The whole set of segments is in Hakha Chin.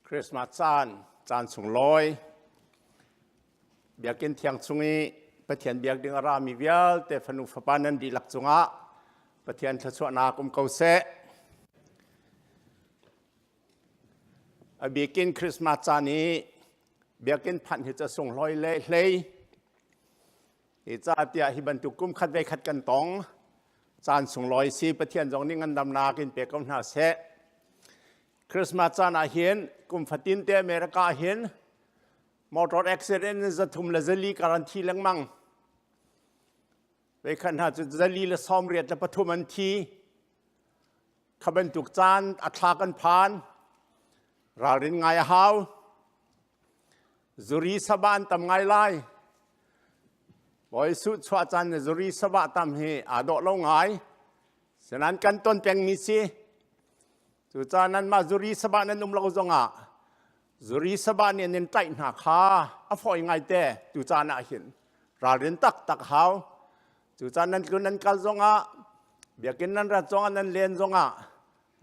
Christmas caan, caan sunglawi, Biakinn thiang chung i Pathian biak ding a rami vialte fanu fapa nan dihlak cungah Pathian thluachuahnak um ko seh. A bikin Christmas caan i biakinn phanh hi ca sunglawi le hlei. Hi ca tiah hi bantuk kum khat ve khat kan tong. Caan sunglawi si Pathian zong nih ngandamnak in pe ko hna seh. Christmas caan ah hin kum fatin te America ah hin motor accident in 300 le 400 kar an thi lengmang. Veikhat hna cu 483 an thi. Kha bantuk caan a thla kan phan. Ralrin ngai a hau. Zuri saba an tam ngai lai. Bawi Suh chuah caan le zuri saba tam hi aa dawh lo ngai. Sinan kan ton pengmi si. Cucaah nanmah zuri saba nan um lo zongah zuri saba nih an in tlaih hna kha a fawi ngaite tu caan ah hin ralrin taktak hau. Cucaah nan tlun nan kal zongah biakinn nan rat zongah nan len zongah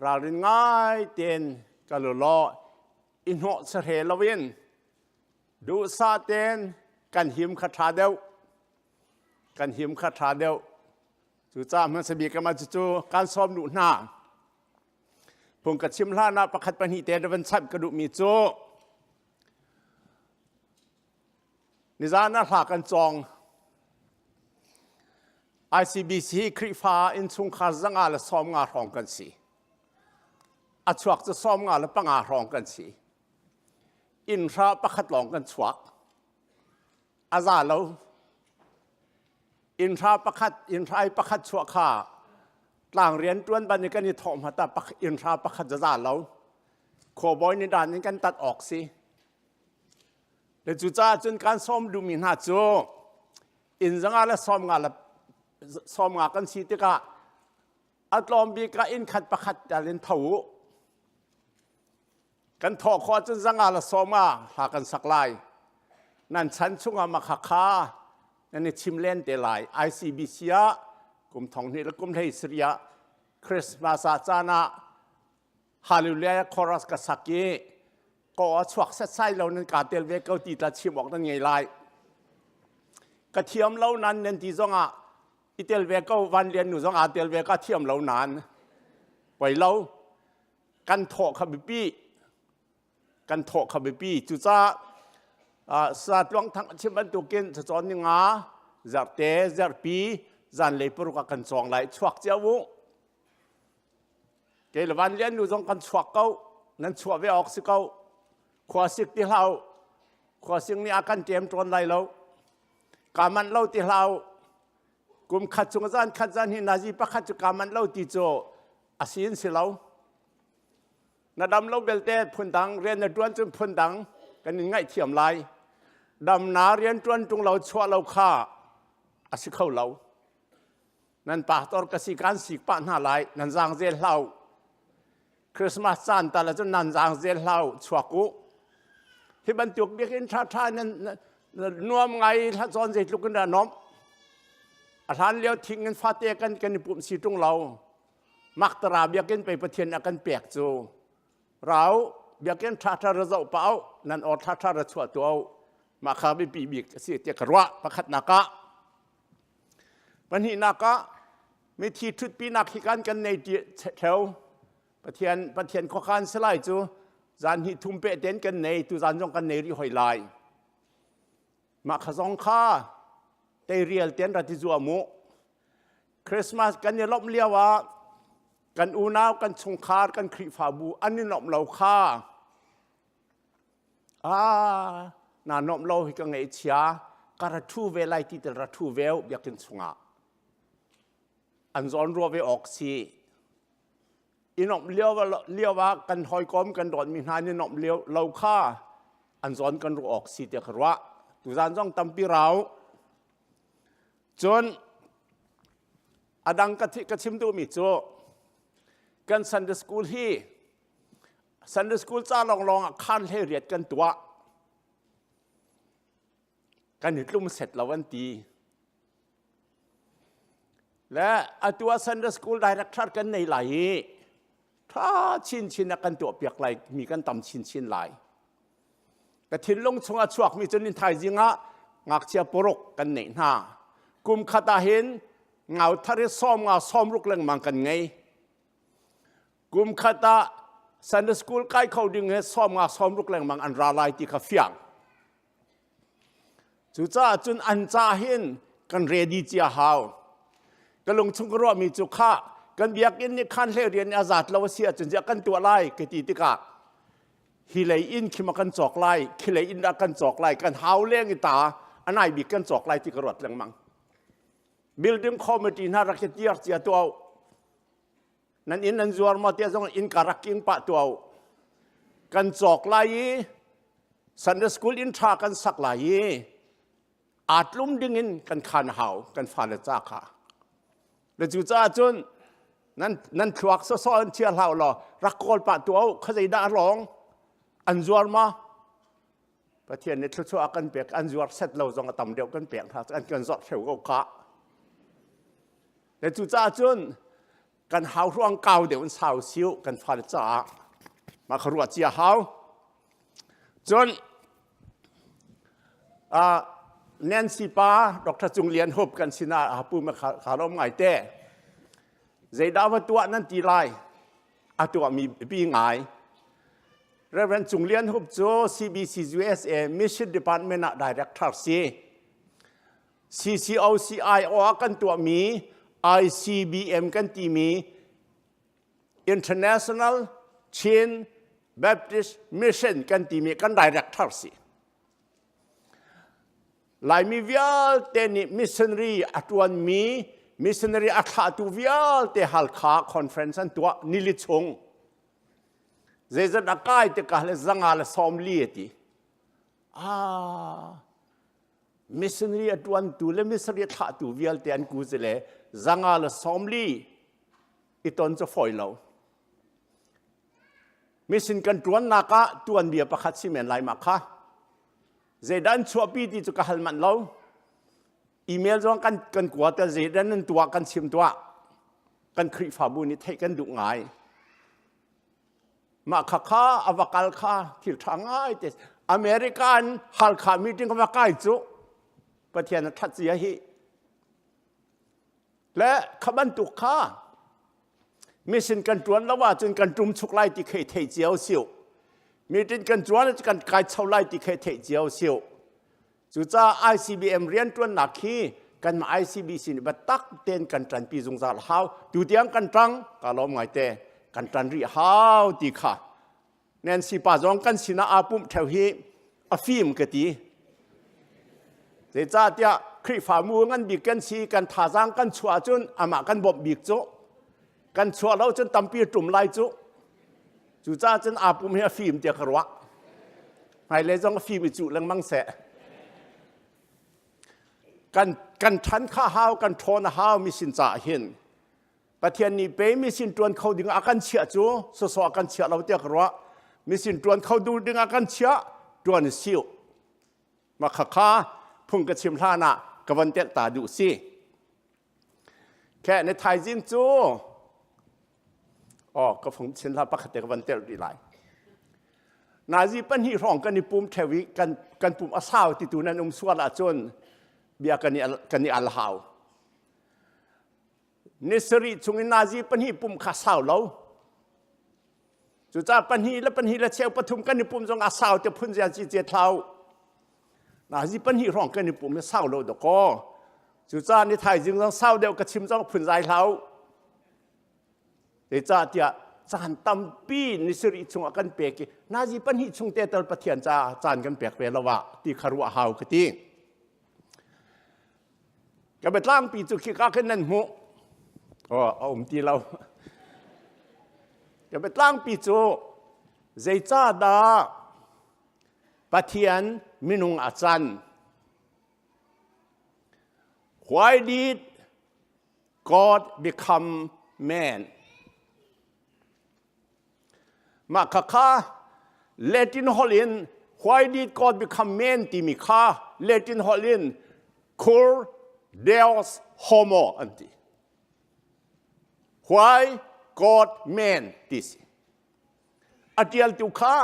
ralrin ngai tein kal u law i hnawh sahre loin duhsah tein kan him kha ṭha deuh. Kan him kha ṭha deuh. Cucaah hmasa bik ah cucu kan sawm duh hna. Phung ka chim hlan ah pakhat pahnih te van chanh ka duhmi cu nizan ah hla kan cawng. ICBC Khrihfa innchungkhar 190 hrawng kan si. A chuak cu 95 hrawng kan si. Inn hra pakhat lawng kan chuak. A za lo. Innhra pakhat innhrai pakhat chuah kha tlang rian ṭuan ban in kan i thawh hmata innhra pakhat zaza lo. Khuabawi nih dan in kan tat awk si. Le cucaah cun kan sawm duhmi hna cu inn 190 kan si tikah a tlawm bik ah inn khat pakhat tal in tho u. Kan thawh khawh ahcun 190 hla kan sak lai. Nan chan chungah makha kha nan i chim len te lai. ICBC ah kum thong hnih le kum hlei sarih ah Christmas ah caan ah Hallelujah chorus ka sak i ko a chuak setsai lo nan ka tel ve ko ti tla chim awk nan ngei lai. Ka thiam lo nan nan ti zongah i tel ve ko Van Lian nu zong aa tel ve ka thiam lo nan poi lo. Kan thawh kha biapi kan thawh kha biapi cucaah sa tluang thang a chim bantukin cacawn ni nga zerte zerpi zanlei paruk ah kan cawng lai chuak cio u kei le van lian nu zong kan chuak ko nan chuah ve awk si ko khua sik ti hlau khua sing nih a kan ṭem ṭawn lai lo ka manh lo ti hlau kum khat chung zan khat zan hi nazi pakhat cu ka manh lo ti cu a si in si lo na dam lo belte phundang rian na ṭuan cun phundang kan in ngaihthiam lai dam na rian ṭuan ṭung lo chuah lo kha a si kho lo nan pastor ka si kan sik pah hna lai nan zaang zel hlau Christmas caan tal ah cun nan zaang zel hlau chuak u hi bantuk biakinn ṭha ṭha nan nuam ngai hla cawn zeitluk in dah nom a hlan lio thing in fate kan kan i pumh si ṭung lo Maktara biakinn pei Pathian a kan pek cu rau biakinn ṭha ṭha ra zoh pah nan or ṭha ṭha ra chuah tuah mah kha biapi bik a si tiah ka ruah pakhatnak ah pahnihnak ah mithi ṭhutpinak hi kan kan nei ti theo Pathian Pathian khuakhan salai cu zan hnih thum pe ten kan nei tu zan zong kan nei rih hoi lai mah kha zong kha teirial ten ra ti zuam u Christmas kan i lawmh lio ah kan unau kan chungkhar kan Khrihfabu an i lawmh lo kha ah na nuamh lo hi ka ngaihchia ka ra ṭhu ve lai ti tel ra ṭhu ve biakinn chungah an zawn rua ve awk si i nuamh lio lio ah kan hawikom kan dawtmi hna nih nuamh lio lo kha an zawn kan ruah awk si tiah ka ruah tuzan zong tampi rau Cun a dang ka, ka chim duhmi cu kan Sunday school hi Sunday school ca lawnglawng ah khaan hlei riat kan tuah. Kan i tlum set lo an ti. Le atu ah Sunday school director kan nei lai i Ṭha chinchin a kan tuahpiak lai mi kan tam chinchin lai. Ka thinlung chungah chuakmi cu nin thaizing ah ngakchia paruk kan neih hna. Kum khat ah hin ngau thar hi sawm nga sawm ruk lengmang kan ngei. Kum khat ah Sunday school kai kho ding he sawm nga sawm ruk lengmang an ra lai ti kha fiang. Cucaah cun an ca hin kan ready cia hau. Ka lungchung ka ruahmi cu kha kan biakinn nih khan hle rian a zat lo a si ahcun ziah kan tuah lai ka ti tikah hi lei inn khi ma kan cawk lai khi lei inn dah kan cawk lai kan hau leng i ta a nai bik kan cawk lai ti ka ruat lengmang. Building committee hna rak i tiar cia tuah Nan inn nan zuar maw tiah zong inn ka rak king pah tuah u. Kan cawk lai i Sunday school inn ṭha kan sak lai i aa tlum ding in kan khan hau kan fale ca kha. Le cucaah cun nan nan thluak sawsawh in chia hlah law rak kawl pah tuah u khuazei dah a lawng an zuar ma Pathian nih thluachuah a kan pek an zuar set lo zong a tam deuh kan pek hna an kan zawt hreu ko ka Le cucaah cun kan hau hruang kau deuh in sau siu kan fale caah mah kha ruah cia hau. Cun Nancy pa Dr. Cung Lian Hup kan sinah a pu ma kha lom ngai te. Zeidah va tuah nan ti lai? A tuahmi bi ngai. Reverend Cung Lian Hup cu CBC USA Mission Department ah director si. CCOCIO ah kan tuahmi ICBM kan timi International Chin Baptist Mission kan timi kan director si. Laimi vialte nih missionary a tuanmi missionary a thlahtu vialte Halkha conference an tuah nili chung. Zeizat a kai tikah le zanga le sawmli a ti. Ah, missionary a ṭuantu le missionary a thlahtu vialte an ku le zanga le sawmli i ton cu fawi lo. Mission kan ṭuannak ah tuanbia pakhat si men lai ma kha. Zeidah an chuahpi ti cu ka hal manh lo. Email zong kan kan kua tel zeidah nan tuah kan chim tuah. Kan Khrihfabu nih theih kan duh ngai. Mah khakha a va kal kha thil ṭha ngai te. American Halkha meeting ka va kai cu Pathian a ṭhat cia hi. Le kha bantuk kha mission kan ṭuan lo ahcun kan ṭum chuk lai ti khei thei cio siu. Meeting kan ṭuan ahcun kan kai cho lai ti khei thei cio siu. Cucaah ICBM rianṭuannak hi kanmah ICBC nih biatak tein kan ṭanpi zungzal hau. Tutiang kan ṭang, ka lawm ngaite, kan ṭan rih hau ti kha. Nancy pa zong kan sinah aa pumh ṭheo hi a fim ka ti. Zeicahtiah Khrihfamu ngan bik kan si, kan thazaang kan chuah ahcun amah kan bawmh bik cu. Kan chuah lo cun tampi ṭum lai cu. Cucaah cun aa pum hi a fim tiah ka ruah. Hmailei zong a fim i cuh lengmang seh. Kan, kan ṭhan kha hau, kan ṭhawn a hau mi sin caah hin. Pathian nih pe mi sin ṭuan kho ding a kan chiah cu sawsawh a kan chiah lo tiah ka ruah. Mi sin ṭuan kho ding a kan chiah, ṭuan siu. Mah khakha phung ka chim hlan ah ka von telh ta duh si. Khe na thaizing cu oh ka fung chin hla pakhat te ka van telh rih lai. Nazi pahnih hrawng kan i pum theo i kan kan pum a sau ti tu nan um sual ahcun bia kan i kan i al hau. Ni sarih chung in nazi pahnih pum kha sau lo. Cucaah pahnih le pahnih le cheu pathum kan i pum zong a sau te phun zian si ce thlau. Nazi pahnih hrawng kan i pum hi sau lo dakaw. Cucaah ni thaizing zong sau deuh ka chim zong phun zai hlau. Zeicahtiah caan tampi ni sarih chungah kan pek i nazi pahnih chung te tal Pathian ca caan kan pek ve lo ah ti kha ruah hau ka ti. Ka biatlangpi cu khika khin nan hmuh. Oh, a um ti lo. Ka biatlangpi cu zeicahdah Pathian minung a can? Why did God become man? Mah khakha Latin holh in why did God become man timi kha Latin holh in cur deus homo an ti. Why God man ti si. A ṭialtu kha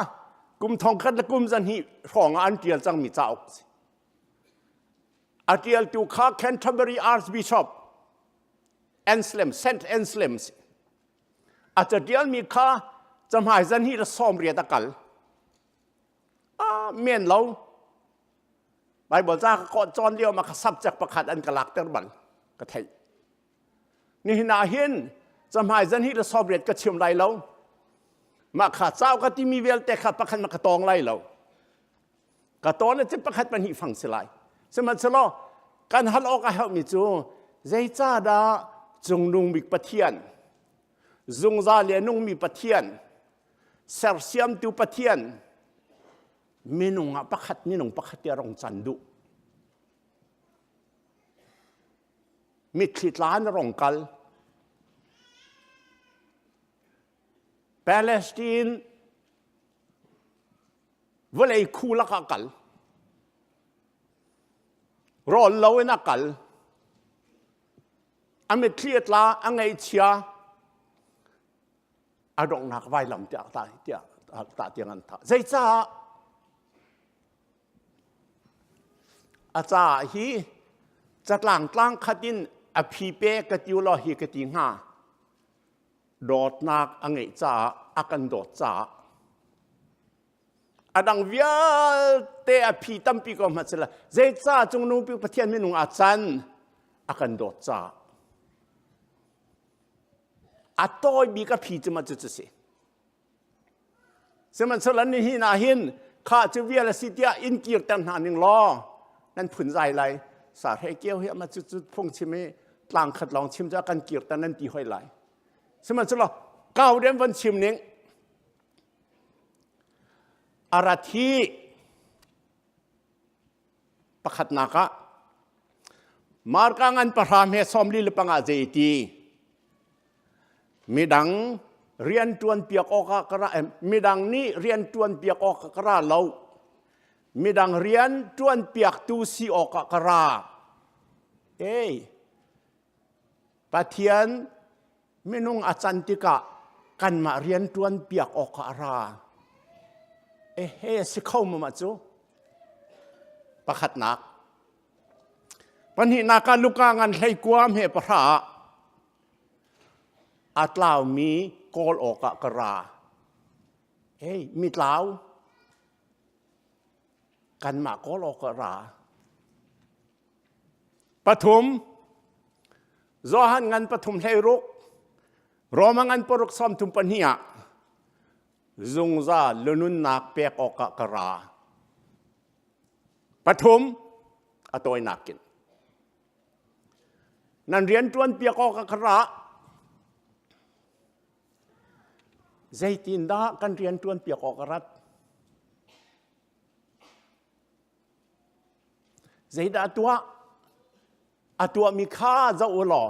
kum thongkhat le kum zahnih hrawng ah an ṭial cangmi cauk a si. A ṭialtu kha Canterbury Archbishop Anselm, Saint Anselm si. A caṭialmi kha cahmai zahnih le 80 a kal. Ah, men lo. Bible ca ka cawn lio ma ka subject pakhat an ka lakter bal ka theih. Nihin ah hin cahmai zan hi le 80 ka chim lai lo. Mah kha cau ka timi vialte kha pakhat ma ka tawng lai lo. Ka tawn a ci pakhat pahnih fang si lai. Sihmanhsehlaw kan hal awk a herhmi cu zeicahdah cungnung bik Pathian, zungzal le nungmi Pathian, sersiamtu Pathian, minung ah pakhat minung pakhat te rong can duh. Mitthli tla in rong kal. Palestine vawlei khu lakah kal. Rawl lo in a kal. A mitthli a tla, a ngaihchia, a donghnak vailam tiah ta tiah ta tiang an thah. Zeicah a caah hi catlang tlang khat in a phi pe ka ti law hi ka ti hnga. Dawtnak a ngeih caah a kan dawt caah a dang vialte a phi tampi ko hmanh sila zeicah cungnung pi Pathian minung aa can a kan dawt caah a tawi bik a phi cu ma cu cu si. Sihmanhsehlaw nihin ah hin kha cu vial a si tiah in kirter hna ning law nan phun zai lai. Sa hre kio hi ama cu cu phung chim i tlang khat lawng chim cu a kan kirter nan ti hoi lai. Sihmanhsehlaw kau dem von chim ning a rat hi Pakhatnak ah Marka ngan pahra hme 45 zei ti midang rian ṭuan piak awkah ka ra midang nih rian ṭuan piak awkah ka ra lo midang rian ṭuan piaktu si awkah ka ra ei Pathian minung a can tikah kanmah rian ṭuan piak awkah a ra. Ehe si kho ma mah cu? Pakhatnak. Pahnihnak ah Luka ngan 19 hme 10 ah a tlaumi kawl awkah ka ra. Hey, mi tlau. Kanmah kawl awkah ra. Pathum, Johan ngan pathum 16, Roma ngan paruk 32 ah zungzal lununnak pek awkah ka ra. Pathum, a tawinak in. Nan rian ṭuan piak awkah ka ra. Zeitindah kan rian ṭuan piak awk a rat? Zeidah a tuah? A tuahmi kha zoh u law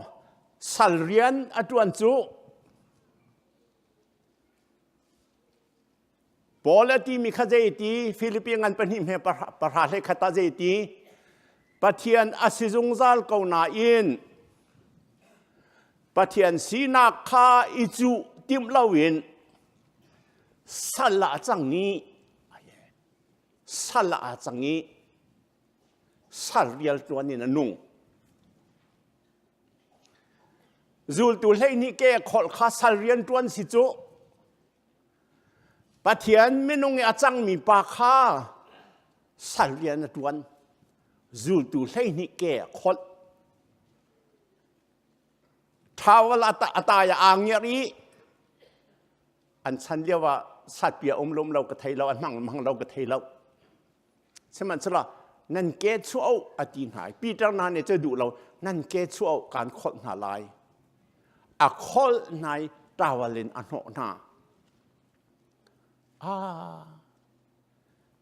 sal rian a ṭuan cu. Paul a timi kha zei ti? Filipi ngan pahnih hme pahra hlei khat ah zei ti? Pathian a si zungzal ko nain Pathian sinak kha i cuh timh loin sal ah a cang i sal ah aa cang i sal rial ṭuan in a nung. Zultu 12 ke kholh kha sal rian ṭuan si cu Pathian minung i a cangmi pa kha sal rian a ṭuan. Zultu 12 ke a kholh. Towel a tai ah aa ngiar i An chan lio ah satpia um lum lo ka thei lo, a hmang hmang lo ka thei lo. Sihmanhsehlaw nan ke chuah u a ti hna i Peter hna nih cu duh lo nan ke chuah u kan kholh hna lai. A kholh hna i towel in a hnawh hna. Ah,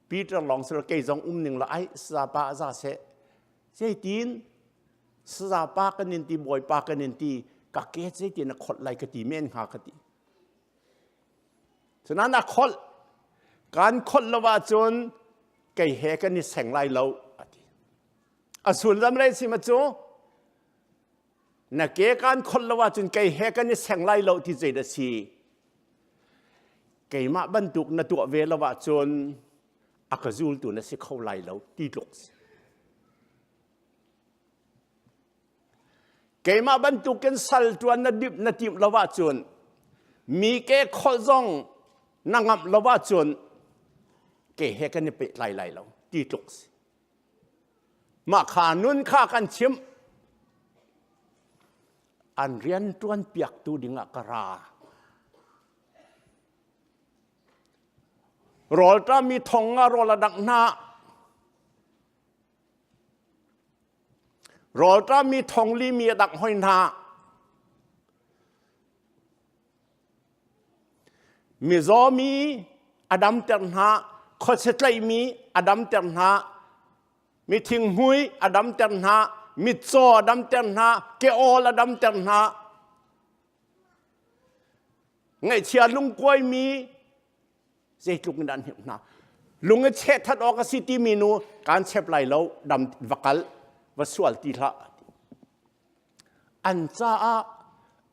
Peter lawng silo kei zong um ning la ai sapa za seh. Zeitin sazapa kan in ti bawipa kan in ti ka ke zeitin a kholh lai ka ti men hnga ka ti. Cunain a kholh. Kan kholh lo ahcun kei he kan i seng lai lo a ti. A sullam le si ma cu na ke kan kholh lo ahcun kei he kan i seng lai lo ti zei dah si. Keimah bantuk na tuah ve lo ahcun a ka zultu na si kho lai lo ti tluk si. Keimah bantukin sal ṭuan na dip na timh lo ahcun mi ke kholh zong na ngamh lo ahcun ke he kan i pehtlai lai lo ti tluk si. Mah kha nun kha kan chimh. An rian ṭuan piaktu dingah ka ra. Rawlṭami thong nga rawl a dangh hna. Rawlṭammi thongli mi a dangh hoi hna. Mizaw mi a damter hna, khuachia tlaihmi a damter hna, mi thinghmui a damter hna, mitcaw a damter hna, ke-awl a damter hna. Ngaihchia lungkuaimi zeitluk in dah an hnemh hna lung i cheh that awk a si timi nu kaan chep lai lo dam va kal va sual ti hlah an caah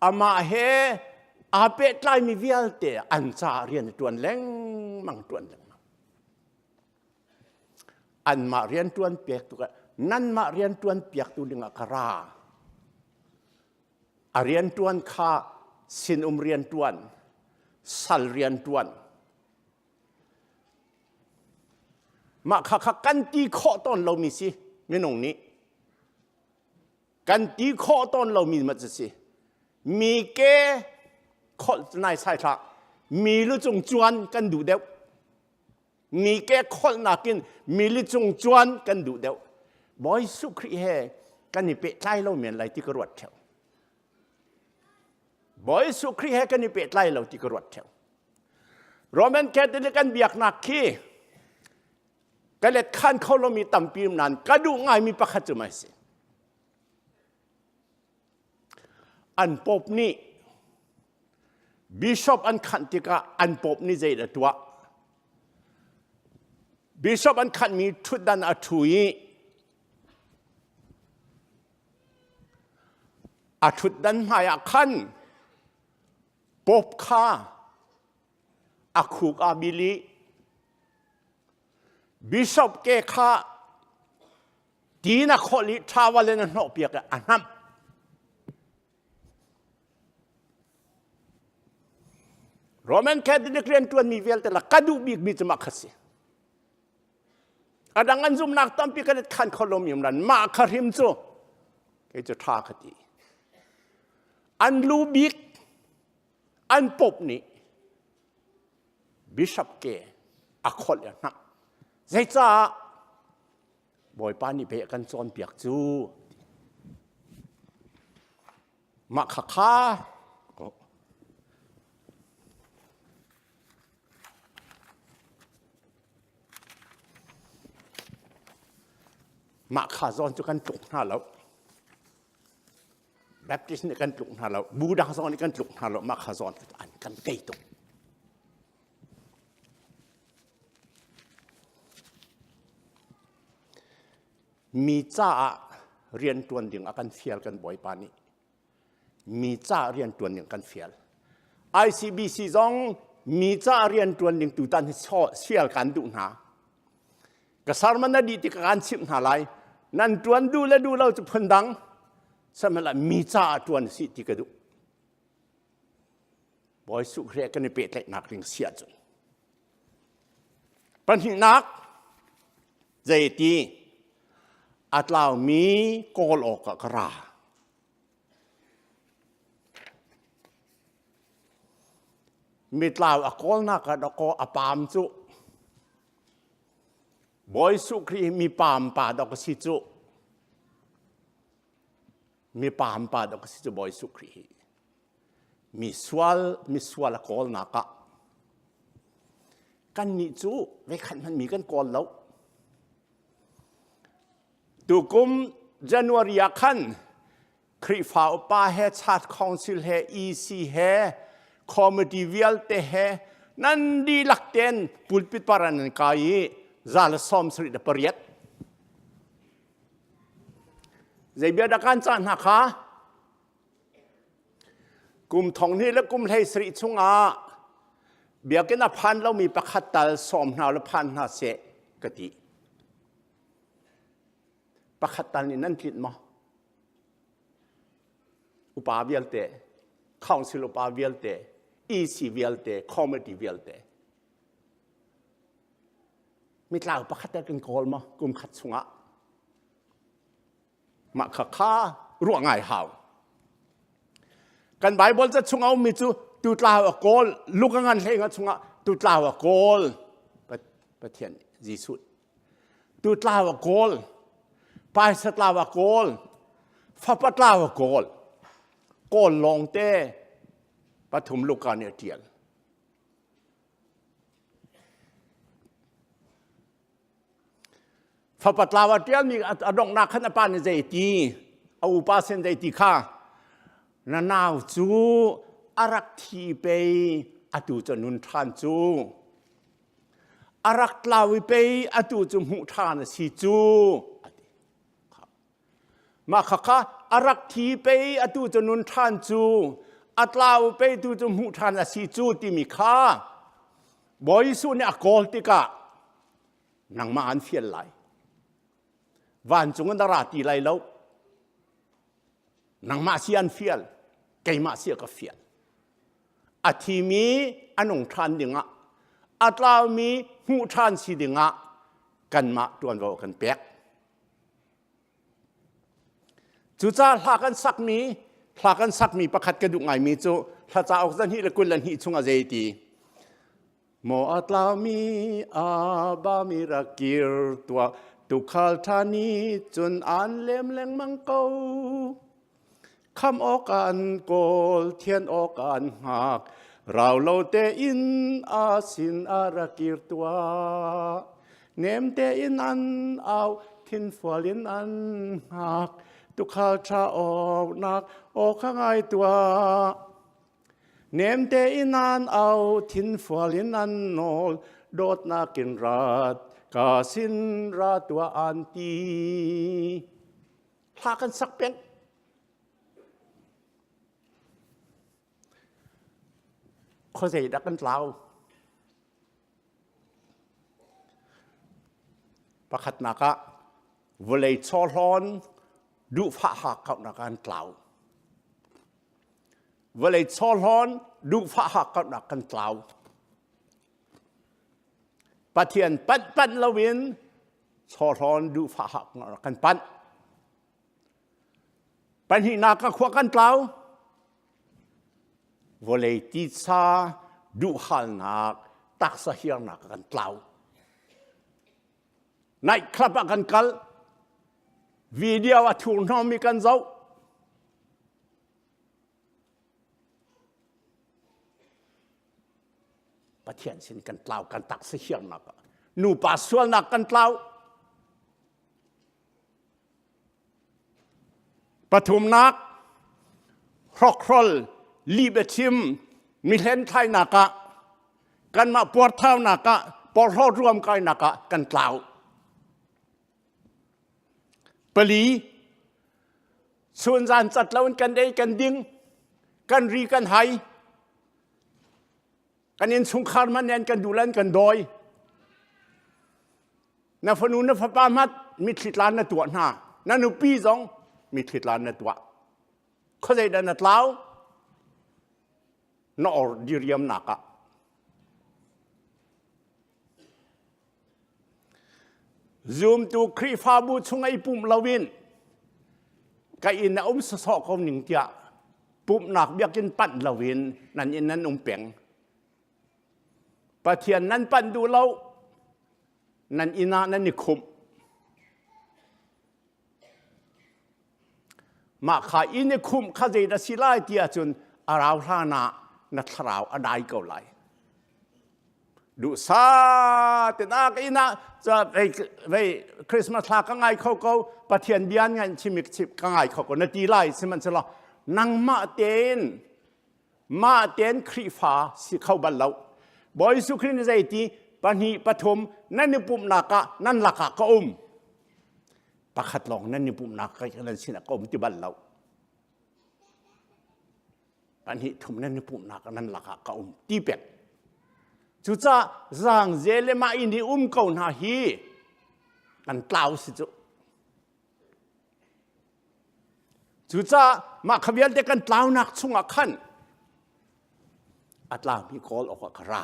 amah he aa pehtlaimi vialte an caah rian a ṭuan lengmang ṭuan lengmang anmah rian ṭuan piak tu nanmah rian ṭuan piaktu dingah ka ra A rianṭuan kha sinum rianṭuan, sal rianṭuan. Mah kha kha kan ti khawh tawn lomi si minung nih. Kan ti khawh tawn lomi ma cu si. Mi ke kholh nai sai hlah. Mi lu cung cuan kan duh deuh. Mi ke kholhnak in mi cung cuan kan duh deuh. Bawi Jesuh Khrih he kan i pehtlai lo men lai ti ka ruat theo. Bawi Jesuh Khrih he kan i pehtlai lo ti ka ruat theo. Roman Catholic kan biaknak khi ka let khan kho lomi tampi um nain ka duh ngaimi pakhat cu mai si. An pope nih Bishop an khanh tikah an pope nih zeidah tuah? Bishop an khanhmi ṭhutdan a ṭhu i a ṭhutdan hmaiah khan pope kha a khuk aa bil i bishop ke kha ti na khawlh i towel in a hnawhpiak i a hnamh. Roman Catholic rianṭuanmi vialte la ka duh bikmi cu mah kha si. A dang an zumhnak tampi kan i khan kho lomi um ran mah kha hrim cu kei cu ṭha ka ti. An lu bik an pope nih bishop ke a kholh i a hnak. Zeicah Bawipa nih pei a kan cawnpiak cu. Mah kha kha mah kha zawn cu kan tluk hna lo. Baptist nih kan tluk hna lo. Bu dang zong nih kan tluk hna lo. Mah kha zawn an kan tei tuk. Mi caah rianṭuan ding a kan fial kan Bawipa nih. Mi caah rianṭuan ding kan fial. ICBC zong mi caah rianṭuan ding tutan hi sial kan duh hna. Ka sermon a dih tik kan chimh hna lai. Nan ṭuan duh le duh lo cu phundang. Sihmanhsehlaw mi caah ṭuan si ti ka duh. Bawi Jesuh Khrih kan i pehtlaihnak ding si ahcun. Pahnihnak, zeiti a tlaumi kawl awkah ka ra. Mitlau a kawlnak ah dawkaw a paam cu. Bawi Jesuh Khrih mi paam pa dawk a si cu. Mi paam pa dawk a si cu Bawi Jesuh Khrih hi. Mi sual mi sual a kawlnak ah kannih cu veikhat hmanh mi kan kawl lo. Tukum January ah khan Khrihfa upa he Church Council he EC he committee vialte he nan dihlak ten pulpit par an kai i za le 78 zei bia dah kan cah hna kha Kum thong hnih le kum 17 chungah Biakinn a phan lomi pakhat tal sawm hna le phan hna seh ka ti. Pakhat tal nih nan tlinh maw? Upa vialte, council upa vialte, EC vialte, committee vialte. Mitlau pakhat tal kan kawl maw kum khat chungah? Mah kha kha ruah ngai hau. Kan Bible ca chung a ummi cu tutlau a kawl, luk a ngan hlei nga chungah tutlau a kawl. Pathian Jesuh. Tutlau a kawl, paisa tlau a kawl, fapa tlau a kawl. Kawl lawng te pathum Luka nih a ṭial. Fapa tlau a ṭialmi a donghnak khan a pa nih zei ti a upa sin zei ti kha na nau cu a rak thi pei atu cu nun ṭhan cu a rak tlau i pei atu cu hmuh ṭhan a si cu a ti. Mah khakha a rak thi pei atu cu nun ṭhan cu a tlau pei tu cu hmuh ṭhan a si cu timi kha Bawi Jesuh nih a kawl tikah nangmah an fial lai. Vancung in a ra ti lai lo. Nangmah si an fial, keimah si a ka fial. A thimi a nung ṭhan dingah, a tlaumi hmuh ṭhan si dingah kanmah ṭuanvo kan pek. Cucaah hla kan sakmi hla kan sakmi pakhat ka duh ngaimi cu hla cauk 222 chungah zei ti Maw a tlaumi a bami rak kir tuah tukhal ṭha nih cun aan lem lengmang ko kham awk an kawl thian awk an hngak rau lo tein a sin a rak kir tuah nem tein an au thinfual in an hngak tukhal ṭha awknak aw kha ngai tuah nem tein an au thinfual in an nawl dawtnak in rat ka sin ra tuah an ti Hla kan sak peng. Khuazei dah kan tlau? Pakhatnak ah vawlei chawhlawn duhfah hakkauhnak ah an tlau. Vawlei chawhlawn duhfah hakkauhnak kan tlau. Pathian panh panh loin chawhlawn duhfah kan panh. Pahnihnak ka khua kan tlau. Vawlei titsa duhhalnak taksa hiarnak kan tlau. Night club ah kan kal. Video a thurhnawmmi kan zoh. Pathian sin kan tlau kan taksa hiarnak ah nupa sualnak kan tlau pathumnak hrokhrol lih biachim mihlen thlainak ah kanmah puarthaunak ah porhlawt ruamkainak ah kan tlau pali chunzan cat loin kan ei kan ding kan ri kan hai Kan innchungkhar hmanh nih an kan duh le an kan dawi. Na fanu na fapa hmat mitthli tlan na tuah hna. Na nupi zong mitthli tlan na tuah. Khuazei dah na tlau? Na or diriamnak ah. Zumtu Khrihfabu chung i pumh loin ka inn a um sawsawh ko ning tiah pumhnak biakinn panh loin nan inn nan um peng. Pathian nan panh duh lo, nan inn ah nan i khumh. Mah kha inn i khumh kha zei dah si lai ti ahcun a rau hlan ah na thlarau a dai ko lai. Duhsa tenak inn ah vei Christmas thla ka ngai kho ko Pathian bia ngai chimik chip ka ngai kho ko na ti lai sihmanhsehlaw nangmah tein mah tein Khrihfa si kho bal lo Bawi Jesuh Khrih nih zei ti pahnih pathum nan i pumhnak ah nan lakah ka um pakhat lawng nan i pumhnak ka nan sinah ka um ti bal lo pahnih thum nan i pumhnak nan lakah ka um ti pek. Cucaah zaangze le mah inn i um ko hna hi kan tlau si cu. Cucaah mah kha vialte kan tlaunak chungah khan a tlaumi kawl awkah ka ra.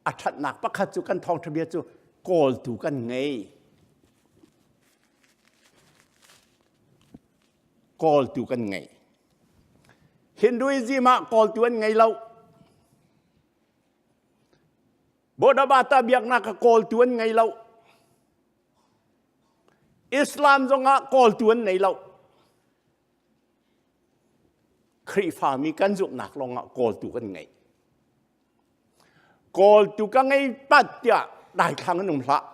A ṭhatnak pakhat cu kan thawngṭha bia cu kawltu kan ngei. Kawltu kan ngei. Hinduism ah kawltu an ngei lo. Bodhabata biaknak ah kawltu an ngei lo. Islam zongah kawltu an nei lo. Khrihfami kan zumhnak lawngah kawltu kan ngei. Kawltu ka ngei pat tiah daithlang an um hlah.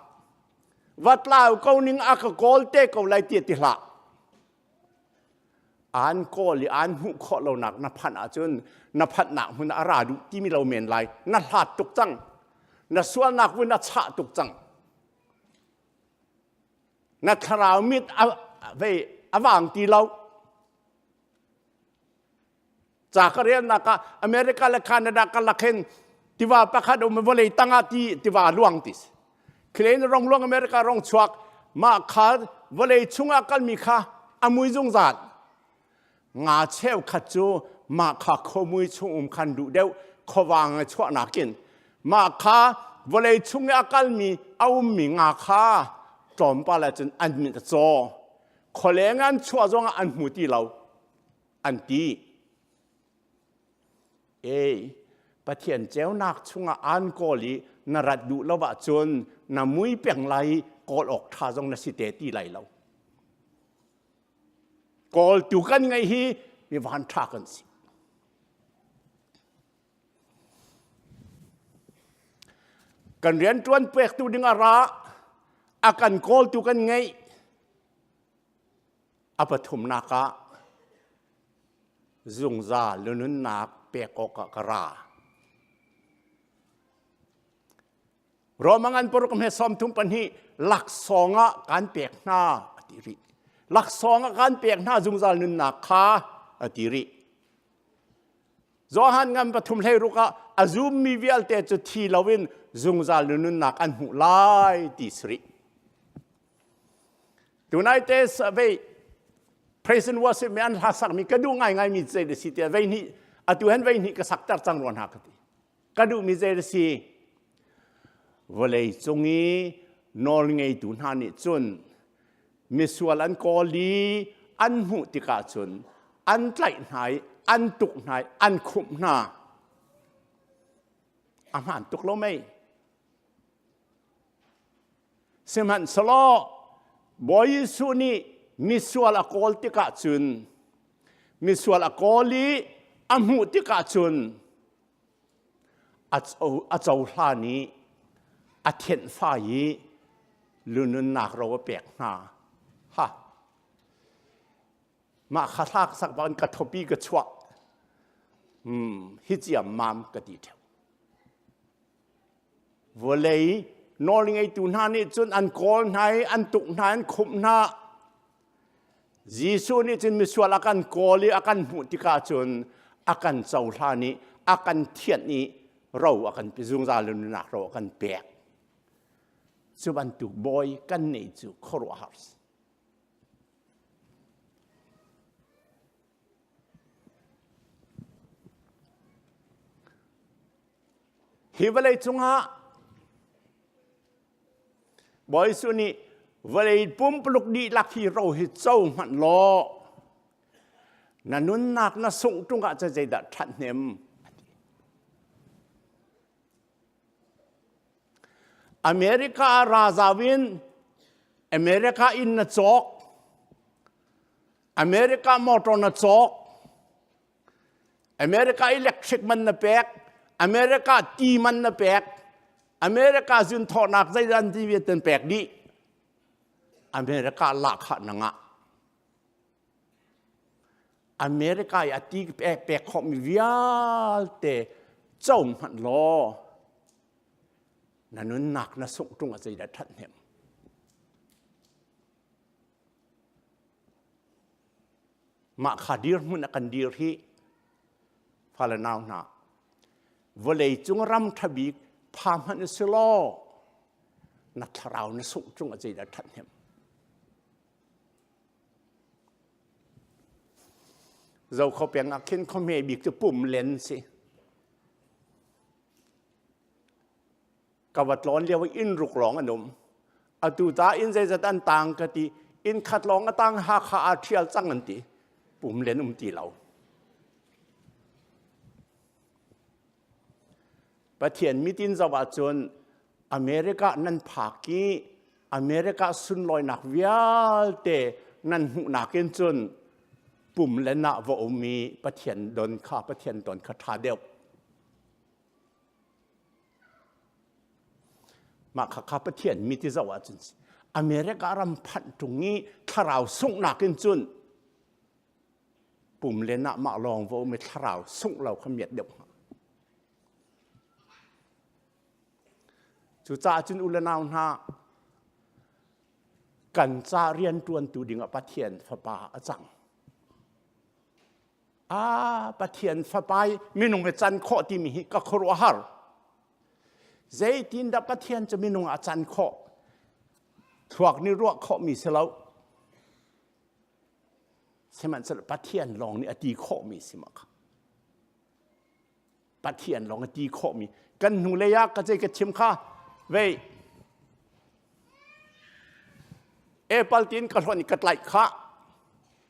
Va tlau ko ning a ka kawl te ko lai ti ti hlah. An kawl i an hmuh khawh lonak na phanh ahcun na phanhnak hmun a ra duh timi lo men lai. Na hlat tuk cang. Na sualnak vun a chah tuk cang. Na thlarau mit a, vei, a vang ti lo. Ca ka relnak ah America le Canada karlak hin tiva pakhat um vawlei tangah ti tiva luang ti si. Khile rong luang America rong chuak mah kha vawlei chungah kalmi kha a mui zungzal. Nga cheukhat cu mah kha khomui chung um khan duh deuh khuavang chuahnak in mah kha vawlei chung i a kalmi a ummi nga kha tlawmpal ahcun an mit a caw. Khualeng an chuah zongah an hmu ti lo. An ti. Ei, Pathian ceunak chungah an kawl i na rat duh lo ahcun na mui peng lai i kawl awk ṭha zong na si te ti lai lo. Kawltu kan ngeih hi mi van ṭha kan si. Kan rianṭuan pektu ding a ra, a kan kawltu kan ngeih. A pathumnak ah zungzal nunnak pek awkah ka ra. Roma ngan paruk he 32 laksawng ah kan pek hna a ti rih. Laksawng ah kan pek hna zungzal nunnak kha a ti rih. Johan ngan pathum hlei ruk ah a zummi vialte cu thi loin zungzal nunnak an hmuh lai ti si rih. Tunai te vei praise and worship mi an hla sakmi ka duh ngaingai mi zei da si tiah vei hnih atu hen vei hnih ka sakter cang rua hna ka ti. Ka duhmi zei da si? Vawlei cung i nawl ngeitu hna nih cun misual an kawl i an hmuh tikah cun an tlaih hna i an tuk hna i an khumh hna. A hmaan tuk lo mei? Sihmanhsehlaw Bawi Jesuh nih misual a kawl tikah cun misual a kawl i a hmuh tikah cun a cohlan i a thianhfai i lununnak ro a pek hna. Ha! Mah kha thlak sak bang ka thopi ka chuah. Hmm, hi ciammam ka ti ṭheo. Vawlei nawlngeitu hna nih cun an kawl hna i an tuk hna an khumh hna. Jesuh nih cun misual a kan kawl i a kan hmuh tikah cun a kan cohlan i a kan thianh i ro a kan zungzal nunnak ro a kan pek. Cu bantuk bawi kan neih cu khuaruahhar si. Hi vawlei cungah Bawi Jesuh nih vawlei pumpuluk dihlak hi ro hi co hmanh law na nunnak na sungh ṭung ah zeidah ṭhathnem a ti. America razau in America inn na cawk America motor na cawk America electric man na pek, America ti man na pek, America zunthawhnak zeizan ti vialte pek dih. America lahkhah na ngah. America i a ti pek pek khawhmi vialte co hmanh law na nunnak na sungh ṭung a zeidah ṭhathnem. Mah kha dirhmun a kan dir hi fale nau hna. Vawlei cung ram ṭha bik pha hmanh si law na thlarau na sungh cung a zeidah ṭhathnem. Zokhua peng ah khin khuahme bik cu pum len si. Ka va tlawn lio i inn ruk lawng an um. Atu ta inn zeizat an tang ka ti. Inn khat lawng a tang Hakha aa ṭhial cang an ti. Pum len um ti lo. Pathian mitin zoh ahcun America nan phak i America sunlawinak vialte nan hmuhnak in cun pum le nah va um i Pathian don kha Pathian ton kha ṭha deuh. Mah kha kha Pathian mi ti zoh ahcun America ram phanh ṭung i thlarau sunghnak in cun pum le nah mah lawng va um i thlarau sungh lo kha miat deuh hnga. Cucaah cun u le nau hna kan ca rianṭuantu dingah Pathian Fapa a cang. Ah, Pathian Fapa i minung i can khawh timi hi ka khuaruahhar. Zeitindah Pathian cu minung ah a can khawh? Thluak nih ruah khawhmi si lo. Sihmanhsehlaw Pathian lawng nih a ti khawhmi si ma kha. Pathian lawng a ti khawhmi kan hnulei ah ka zei ka chim kha vei apple tin ka hlonh ka tlaih kha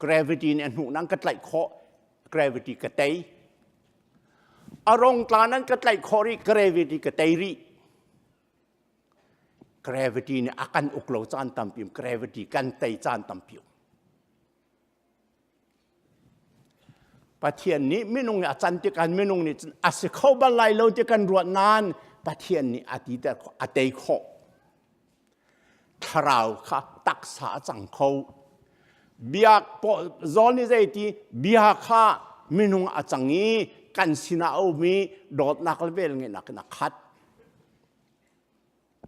gravity nih a hnuh nang ka tlaih khawh gravity ka tei a rong tla nan ka tlaih khawh rih gravity ka tei rih gravity nih a kan uk lo caan tampi gravity kan tei caan tampi Pathian nih minung nih a can tikah minung nih cun a si kho bal lai lo ti kan ruah nain Pathian nih a ti ter khawh a tei khawh. Thlarau kha taksa a cang kho. Bia John nih zei ti bia kha minung a cang i kan sinah a um i dawtnak le velngeihnak in a khat.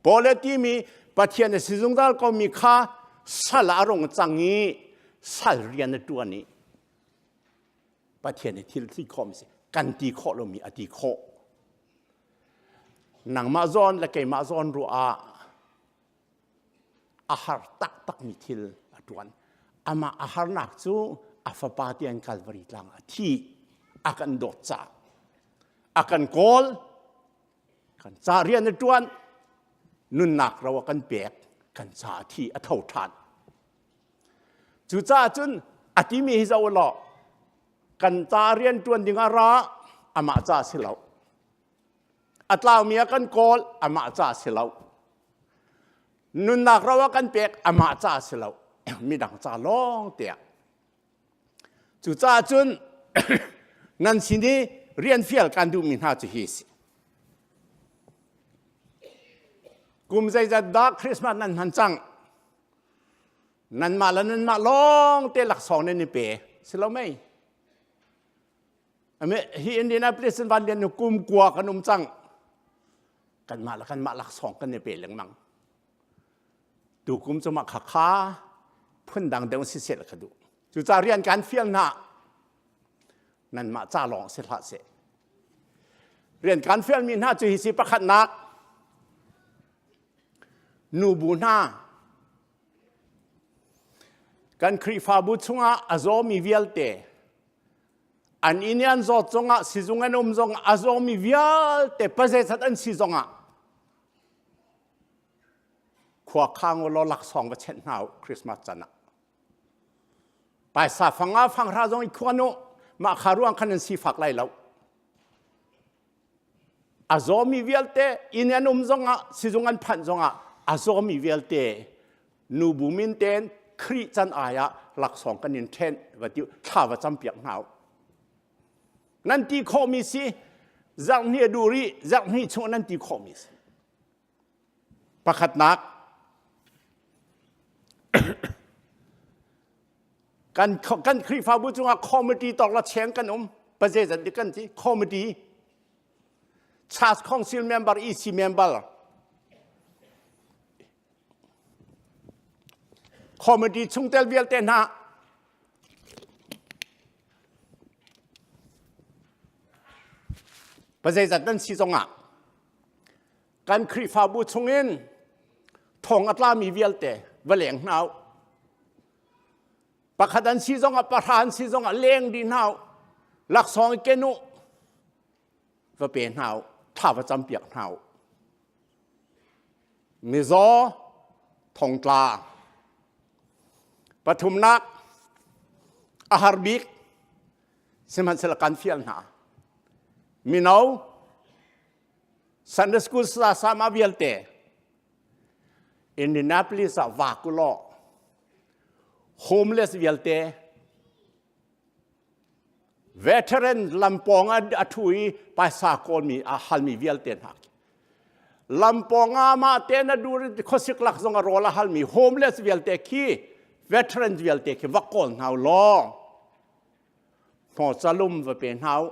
Paul a timi Pathian a si zungzal komi kha sal ah a rung cang i sal rian a ṭuan i Pathian i thil ti khawhmi si kan ti khawh lomi a ti khawh. Nangmah zawn le keimah zawn ruah ah a har taktakmi thil a ṭuan. Amah a harnak cu a fapa tiang Calvary tlang a thi a kan dawt caah a kan kawl kan ca rian a ṭuan nunnak ro a kan pek kan ca a thi a tho ṭhan cucaah cun a timi hi zoh law kan ca rian ṭuan ding ah ra amah ca si lo a tlaumi a kan kawl amah ca si lo nunnak ro a kan pek amah ca si lo midang ca lawng tiah Cucaah cun nan sin i rian fial kan duhmi hna cu hi si. Kum zeizat dah Christmas nan hman cang? Nanmah le nanmah lawng te laksawng nan i pe. Si lo mei? Hi Indianapolis in van lian kum kua kan um cang. Kanmah le kanmah laksawng kan i pe lengmang. Tukum cu mah khakha phundang deuh si seh ka duh. Cucaah rian kan fial hna. Nanmah ca lawng si hlah seh. Rian kan fialmi hna cu hi si pakhatnak nubu hna kan Khrihfabu chungah a zawmi vialte an inn i an zawt zongah sizung an um zongah a zawmi vialte pazeizat an si zongah Khua khang u law laksawng va chenh hna u Christmas can ah. Paisa fanga fanghra zong i khuan u mah kha ruang khan an sifak lai lo. A zawmi vialte inn an um zongah sizung an phanh zongah a zawmi vialte nubu min ten Khrih can ai ah laksawng kan in ṭhen va ti thla va campiak hna u. Nan ti khawhmi si zarhhnih a duh rih zarhhnih chung nan ti khawhmi si. Pakhatnak, kan, kan Khrihfabu cungah committee tawk la cheng kan um. Pazeizat dik kan ti? Committee. Church Council member, EC member. Committee chungtel vialte hna Pazeizat nan si zongah kan Khrihfabu chungin thong a tlami vialte va leng hna u. Pakhat an si zongah pahra an si zongah leng dih hna u. Laksawng i ken u. Va pe hna u. Thla va campiak hna u. Mizaw thongtla. Pathumnak a har bik sihmanhsehlaw kan fial hna. Mino Sunday school sa sama vialte Indianapolis ah vak u law homeless vialte veteran lampawng a ṭhu i paisa kawlmi a halmi vialte hna lampawng ah mah te na dur khuasik lak zong a rawl a halmi homeless vialte khi veteran vialte khi va kawl hna law hnawcalum va pe hna u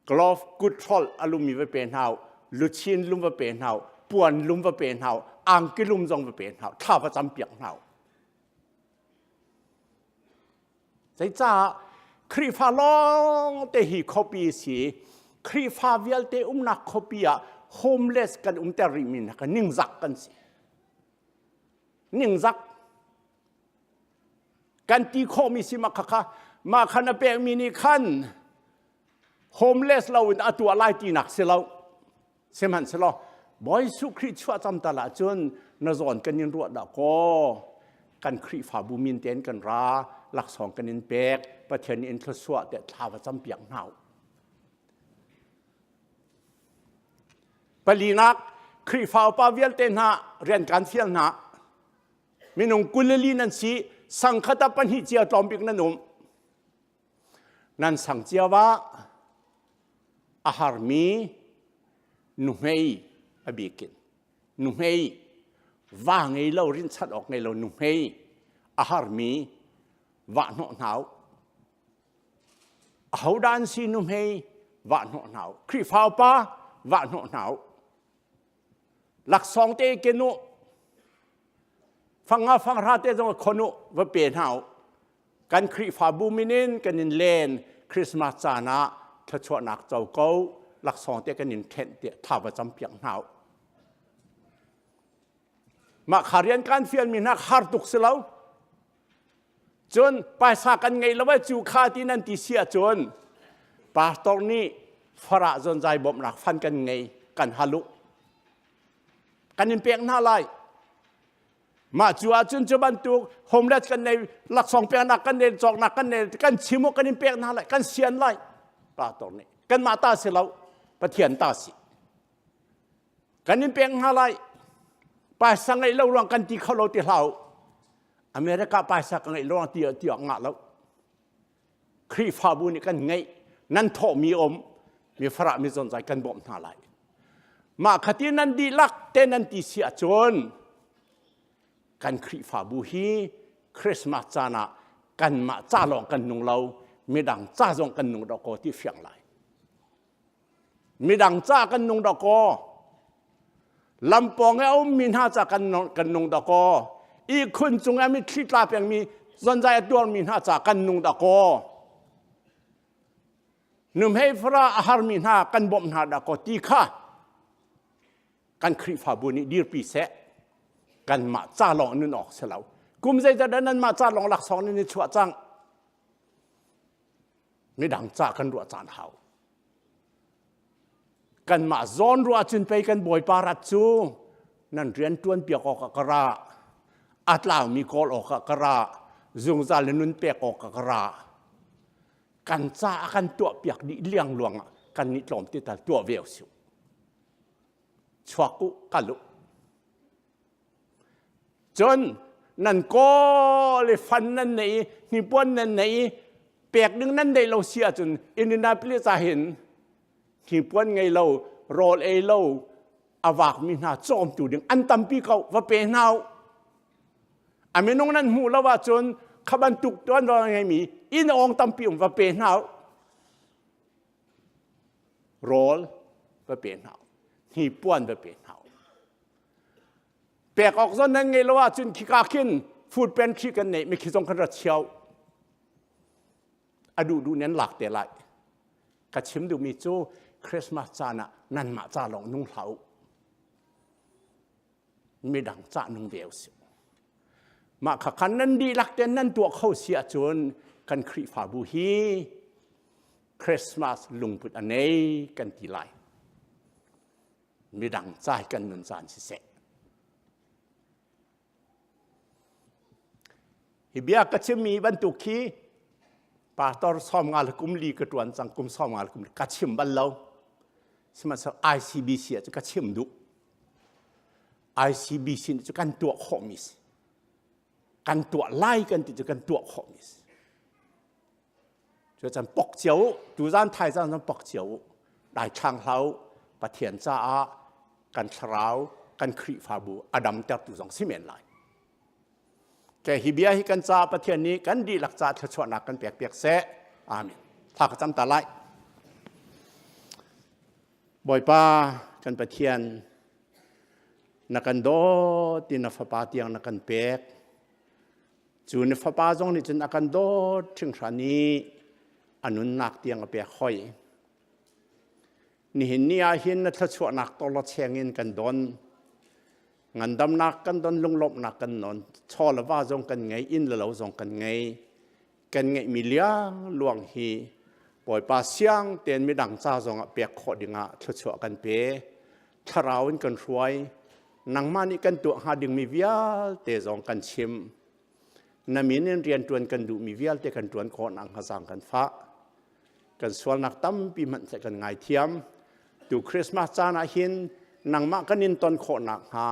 glove kuthrolh a lumi va pe hna u luchin lum va pe hna u puan lum va pe hna u angki lum zong va pe hna u thla va campiak hna u Zeicah Khrihfa lawng te hi khuapi si Khrihfa vialte umnak khuapi ah homeless kan umter rihmi hna kha ningzak kan si. Ningzak kan ti khawhmi si ma kha kha mah khan a pekmi nih khan homeless lo in a tuah lai tinak si lo. Sihmanhsehlaw Bawi Jesuh Khrih chuah cam tal ahcun na zawn kan in ruah dah kaw kan Khrihfabu min tein kan ra laksawng kan in pek Pathian nih in thluasuah tiah thla va campiak hna u. Palinak Khrihfa upa vialte hna rian kan fial hna. Minung 24 nan si sangkhat ah pahnih cia tlawm bik nan um. Nan sang cio ah a harmi nuhmei a bikin nuhmei va ngei lo rinchanh awk ngei lo nuhmei a harmi vah hnawh hna u. Ahodah an si nuhmei vah hnawh hna u. Khrihfa upa vah hnawh hna u. Laksawng te ken u. Fanga fanghra te zong khon u va pe hna u. Kan Khrihfabu min in kan in len Christmas caan ah thluachuahnak co ko laksawng te kan in ṭhenh tiah thla va campiak hna u. Mah kha rian kan fialmi hna har tuk si lo. Cun paisa kan ngei lo cu kha ti nan ti si ahcun pastor nih farah zonzai bawmhnak fan kan ngei kan halu kan in pek hna lai. Mah cu ahcun cu bantuk homeless kan nei laksawng peknak kan nei cawknak kan nei kan chim kan in pek hna lai kan sian lai pastor nih kanmah ta si lo Pathian ta si kan in pek hna lai paisa ngeih lo ruang kan ti kho lo ti hlah America paisa ka ngeih lo ruang ti ti awk ngah lo Khrihfabu nih kan ngeih nan thawhmi um mi farah mi zonzai kan bawmh hna lai mah khati nan dihlak te nan ti si ahcun kan Khrihfabu hi Christmas caan ah kanmah ca lawng kan nung lo midang ca zong kan nung dawk ko ti fiang lai midang ca kan nung dawk kaw lampawng i a ummi hna ca kan kan nung dawk kaw ihkhun cung i mitthli tla pengmi zonzai a tuarmi hna ca kan nung dawk kaw numhei fara a harmi hna kan bawmh hna dah kaw ti kha kan Khrihfabu nih dirpi seh kanmah ca lawng nun awk si lo kum zeizat dah nanmah ca lawng laksawng nan i chuah cang midang ca kan ruah caan hau kanmah zawn ruah cun pei kan bawipa rat cu nan rian tuan piak awk ah ka ra a tlaumi kawl awk ah ka ra zungzal in nun pek awk ah ka ra kan ca a kan tuah piak dih liangluang ah kan nih tlawm ti tal tuah ve usih chuak u kal u Cun nan kawl i fan nan nei i hnipuan nan nei i pek ding nan neih lo si ahcun Indianapolis ah hin hnipuan ngei lo rawl ei lo a vakmi hna cawmtu ding an tampi ko va pe hna u. A minung nan hmuh lo ahcun kha bantuk tuan rawl ngeimi inn awng tampi um va pe hna u. Rawl va pe hna u. Hnipuan va pe hna u. Pek awk zon nan ngei lo ahcun khika khin food pantry kan neih mi khi zong kan ra chiao. A duh duh nan lak te lai. Ka chim duhmi cu. Christmas caan ah nanmah ca lawng nung hlah u. Midang ca nung ve usih. Mah kha khan nan dihlak ten nan tuah kho si ahcun kan Khrihfabu hi Christmas lungput a nei kan ti lai. Midang ca hi kan nun caan siseh. Hi bia ka chimmi bantuk khi pastor sawm nga le kum li ka ṭuan cang kum sawm nga le kum li ka chim bal lo. Sihmanhsehlaw ICBC ah cun ka chim duh. ICBC nih cu kan tuah khawhmi si. Kan tuah lai kan ti cu kan tuah khawhmi si. Cucan pok cio u, tuzan thaizang zong pok cio u. Dai ṭhang hlah u, Pathian caah kan thlarau, kan Khrihfabu a damtertu zong si men lai. Ke hi bia hi kan caah Pathian nih kan dihlak caah thluachuahnak kan pek piak seh. Amen. Thla ka cam ta lai. Bawipa kan Pathian na kan dawt ti na fapa tiang na kan pek. Cu na fapa zong nih cun a kan dawt hringhran i a nunnak tiang a pek hoi. Nihin ni ah hin na thluachuahnak torlacheng in kan don. Ngandamnak kan don, lunglawmhnak kan non, chaw le va zong kan ngei, inn le lo zong kan ngei. Kan ngeihmi liang luang hi Bawipa siang tein midang ca zong ah pek khawh dingah thluachuah kan pe. Thlarau in kan hruai. Nangmah nih kan tuah hnga dingmi vialte zong kan chim. Na min in rianṭuan kan duhmi vialte kan ṭuan khawh nakhnga zaang kan fah. Kan sualnak tampi hmanh seh kan ngaithiam. Tu Christmas caan ah hin nangmah kan in ton khawh nakhnga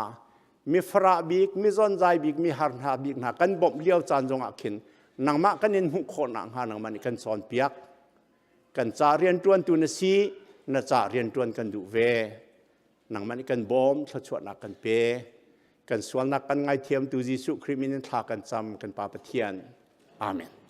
mi farah bik, mi zonzai bik, mi har hna bik hna kan bawmh lio caan zongah khin nangmah kan in hmuh khawh nakhnga nangmah nih kan cawnpiak. Kan ca rianṭuantu na si, na ca rianṭuan kan duh ve. Nangmah nih kan bawm, thluachuahnak kan pe. Kan sualnak kan ngaithiamtu Jesuh Khrih min in thla kan cam, kan Pa Pathian. Amen.